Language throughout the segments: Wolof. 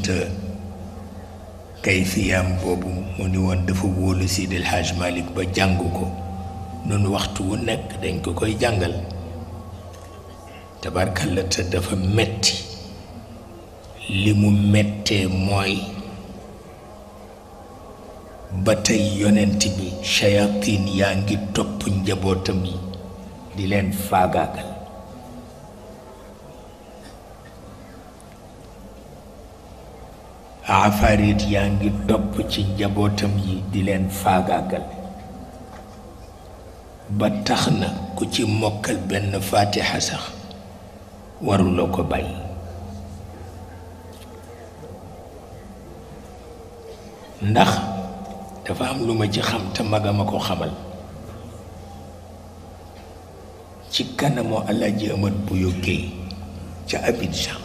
te kayfiyam boobu mu ni woon dafa wóolu Sidil Hadj Malick ba jàng ko noonu waxtu wu nekk dañ ko koy jàngal tabarkalla te dafa metti li mu mettee mooy ba tey yonent bi shayatin yaa ngi topp njabootam yi di leen faagaagal afarit yaa ngi topp ci njabootam yi di leen faagaagal ba tax na ku ci mokkal benn fatiha sax waruloo ko bàyyi ndax dafa am lu ma ci xam te magama ko xamal ci kanamu Alaaji Amat Buyo Géey ca Abidjan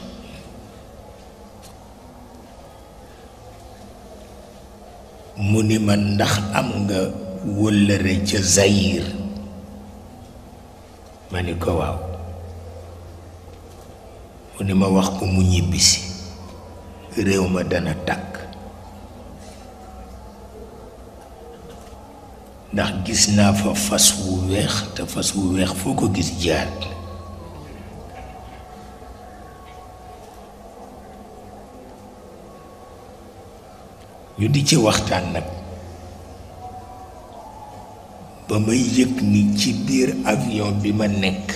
mu ni ma ndax am nga wëllëre ca Zaïr ma ni ko waaw mu ni ma wax ko mu ñibbisi réew ma dana tàkk ndax gis naa fa fas wu weex te fas wu weex foo ko gis jaar ñu di ci waxtaan nag ba may yëg ni ci biir avion bi ma nekk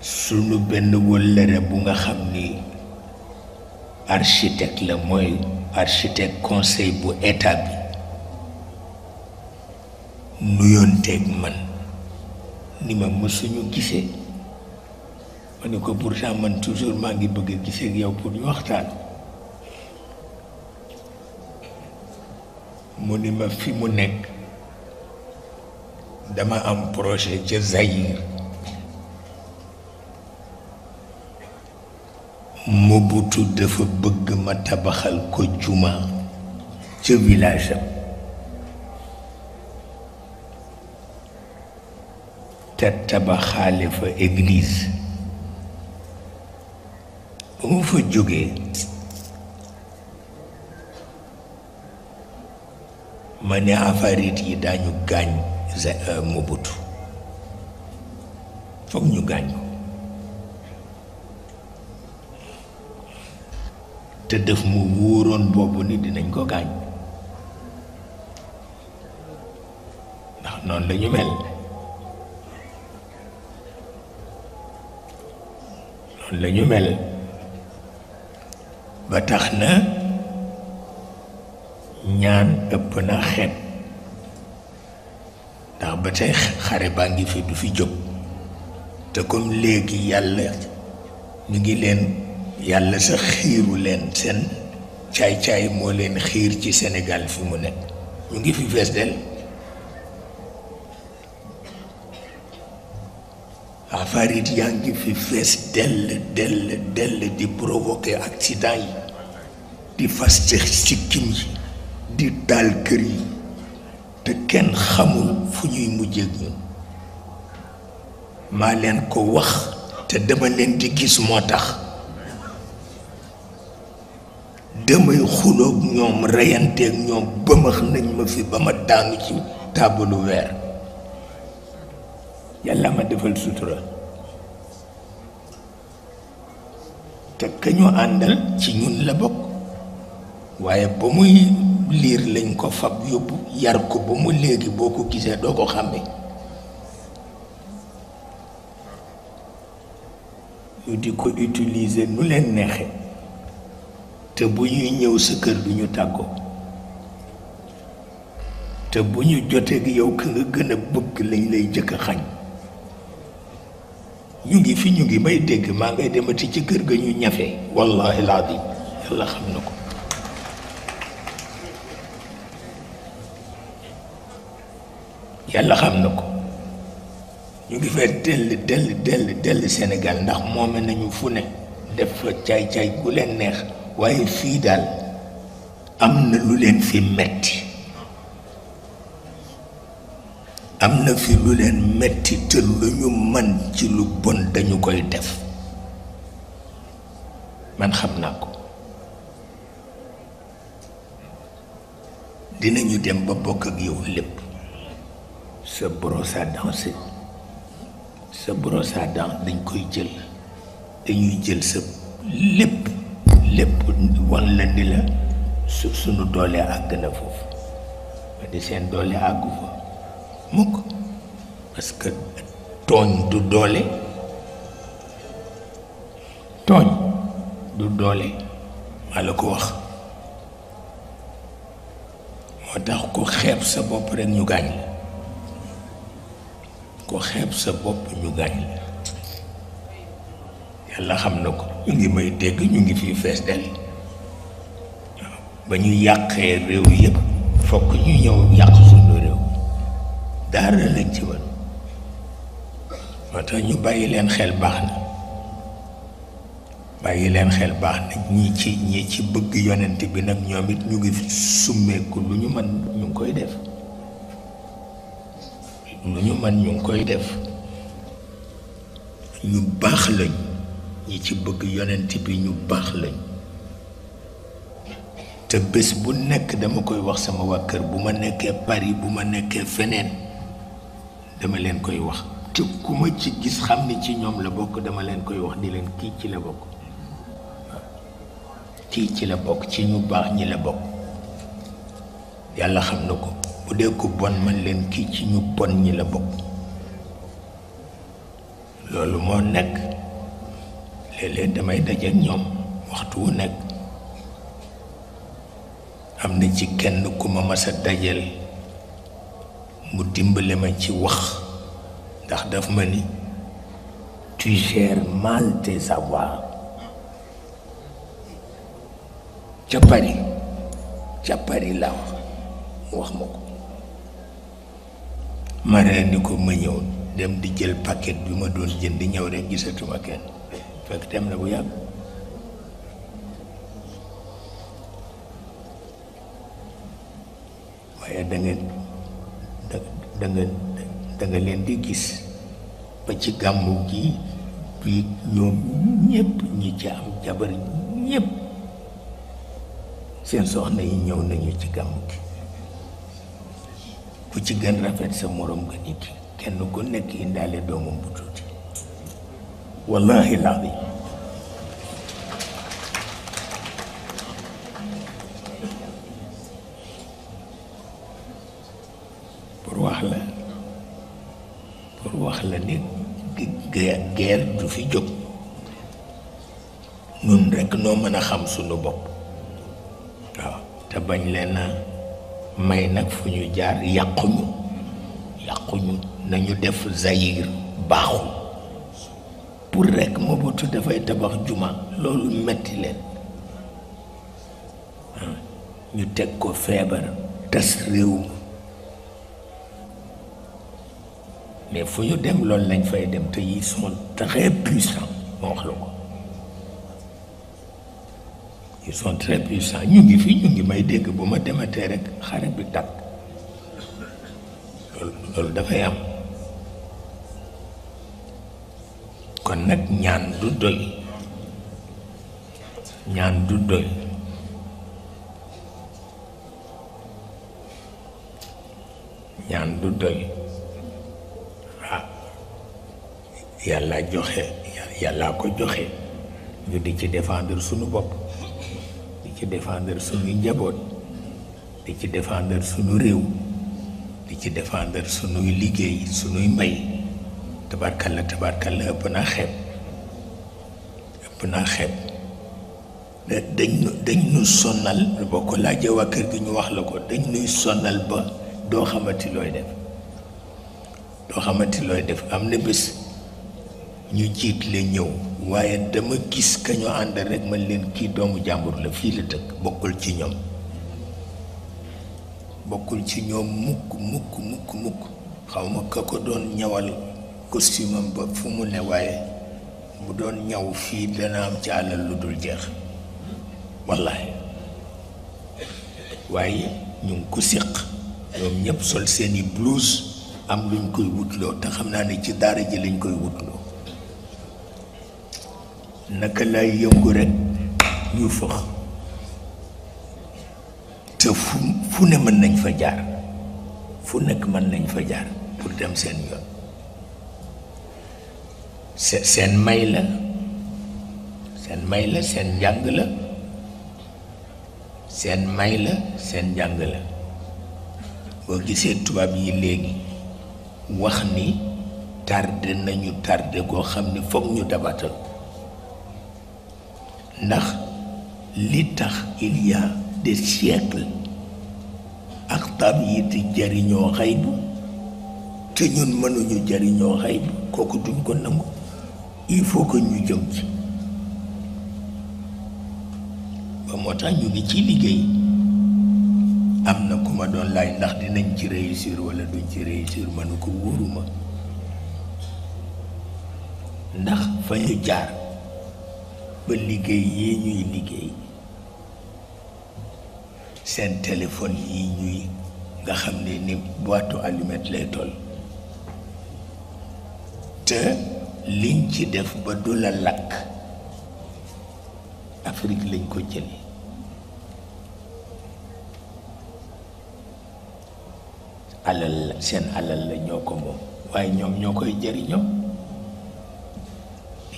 sunu benn wëllëre bu nga xam ni architecte la mooy architecte conseil bu état bi nuyoonteeg man ni ma mësuñu gisee ma ni ko pourtant man toujours maa ngi bëgg a gisee ak yow pour ñu waxtaan mu ni ma fi mu nekk dama am projet ca Zaïr Mobutu dafa bëgg ma tabaxal ko juma ca village am te tabaxaale fa église ba mu fa jógee ma ne afarit yi daañu gaañ Mobutu foog ñu gaañ ko te def mu wóoroon boobu ni dinañ ko gaañ ndax noonu lañu mel noonu lañu mel ba tax na ñaan ëpp na xeet ndax ba tey xare baa ngi fi du fi jóg te comme léegi yàlla ñu ngi leen yàlla sa xiiru leen seen caay-caay moo leen xiir ci Sénégal fi mu nekk ñu ngi fi fees del afarit yaa ngi fi fees dell di provoquer accident yi di fas ci sikkim yi di taal kër yi te kenn xamul fu ñuy mujjee ñun maa leen ko wax te dama leen di gis moo tax damay xuloog ñoom reyanteeg ñoom bëmax nañ ma fi ba ma daanu ci taabalu weer yàlla ma defal sutura te ka ñu àndal ci ñun la bokk waaye ba muy liir lañ ko fab yóbbu yar ko ba mu léegi boo ko gisee doo ko xàmme ñu di ko utiliser nu leen neexe te bu ñuy ñëw sa kër du ñu tàggoo te bu ñu jotee ak yow ka nga gën a bëgg lañ lay jëkk a xañ ñu ngi fi ñu ngi may dégg maa ngay demati ci kër ga ñu ñafe wallahi laadim yàlla xam na ko yàlla xam na ko ñu ngi fee dell Sénégal ndax moome nañu fu ne def fa caay-caay gu leen neex waaye fii daal am na lu leen fi metti am na fi lu leen metti te lu ñu mën ci lu bon dañu koy def man xam naa ko dinañu dem ba bokk ak yow lépp sa brosse à dents sa brosse à dents dañ koy jël dañuy jël sa lépp wan la ni la sunu doole àgg na foofu ma di seen doole àggu fa mukk parce que tooñ du doole maa la ko wax moo tax ko xeeb sa bopp rekk ñu gaañ la ko xeeb sa bopp ñu gaañ la yàlla xam na ko ñu ngi may dégg ñu ngi fii fees del ba ñu yàqee réew yëpp fokk ñu ñëw yàq suñu réew dara lañ ci wan moo tax ñu bàyyi leen xel baax na ñi ci bëgg yonent bi nag ñoom it ñu ngi fi summeeku lu ñu mën ñu ngi koy def ñu baax lañ ñi ci bëgg yonent bi ñu baax lañ te bés bu nekk dama koy wax sama waa kër bu ma nekkee Paris bu ma nekkee feneen dama leen koy wax te ku ma ci gis xam ni ci ñoom la bokk dama leen koy wax di leen kii ci la bokk ci ñu baax ñi la bokk yàlla xam na ko bu dee ko bon man leen kii ci ñu bon ñi la bokk loolu moo nekk léeg-léeg damay dajeek ñoom waxtu wu nekk am na ci kenn ku ma mas a dajal mu dimbale ma ci wax ndax daf ma ni tu gères mal tes savoirs ca Paris laa wax ma ko ma rendi ko ma ñëw dem di jël paquet bi ma doon jënd ñëw rek gisatuma kenn fekk dem na bu yàgg waaye da nga leen di gis ba ci gàmmu gi bi ñoom ñépp ñi ci am jabar ñépp seen soxna yi ñëw nañu ci gàmmu gi ku ci gën rafet sa morom nga nit kenn ku nekk indaale doomam bu tuuti wallahi laadi pour wax la ni guerre du fi jóg nun rekk noo mën a xam sunu bopp waaw te bañ leen a may nag fu ñu jaar yàquñu nañu def Zaïre baaxul pour rekk Mobutu dafay tabax juma loolu metti leen ñu teg ko feebar tas réew mais fu ñu dem loolu lañ fay dem te ils sont très puissants moo wax la ko ils sont très puissants ñu ngi fi ñu ngi may dégg bu ma dematee rek xare bi tàkk loolu dafay am kon nag ñaan du doy yàlla joxe yàllaa ko joxe ñu di ci défendre sunu bopp di ci défendre sunuy njaboot di ci défendre sunu réew di ci défendre sunuy liggéey sunuy mbay tabarkalla ëpp naa xeeb dañ nu sonal boo ko laajee waa kër gi ñu wax la ko dañ nuy sonal ba doo xamati looy def am na bés ñu jiit la ñëw waaye dama gis ka ñu ànd rek man leen kii doomu jàmbur la fii la dëkk bokkul ci ñoom mukk xaw ma ka ko doon ñawal costume am ba fu mu ne waaye bu doon ñaw fii dana am ci àllal lu dul jeex wallahi waaye ñu ngi ko séq ñoom ñëpp sol seeni blouse am luñ koy wutloo te xam naa ne ci daara ji lañ koy wutloo naka lay yëngu rek ñu fëx te fu ne mën nañ fa jaar fu nekk mën nañ fa jaar pour dem seen yoon seen may la seen may la seen njàng la seen may la seen njàng la boo gisee tubaab yi léegi wax ni tardé nañu tardé goo xam ni foog ñu dabatal ndax li tax il y a des siècles ak tab yi di jariñoo xaybu te ñun mënuñu jariñoo xaybu kooku duñ ko nangu il faut que ñu jëm ci ba moo tax ñu ngi ci liggéey am na ku ma doon laaj ndax dinañ ci réussir wala duñ ci réussir mënu ko wóoruma ndax fa ñu jaar ba liggéey yi ñuy liggéey seen téléphone yi ñuy nga xam ne ni boîte allumette lay toll te liñ ci def ba du la lakk Afrique lañ ko jële alal la seen alal la ñoo ko moom waaye ñoom ñoo koy jëriñoo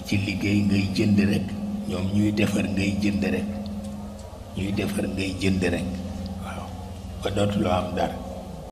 ci liggéey ngay jënd rek ñoom ñuy defar ngay jënd rek ñuy defar ngay jënd rek waaw ba dootuloo am dara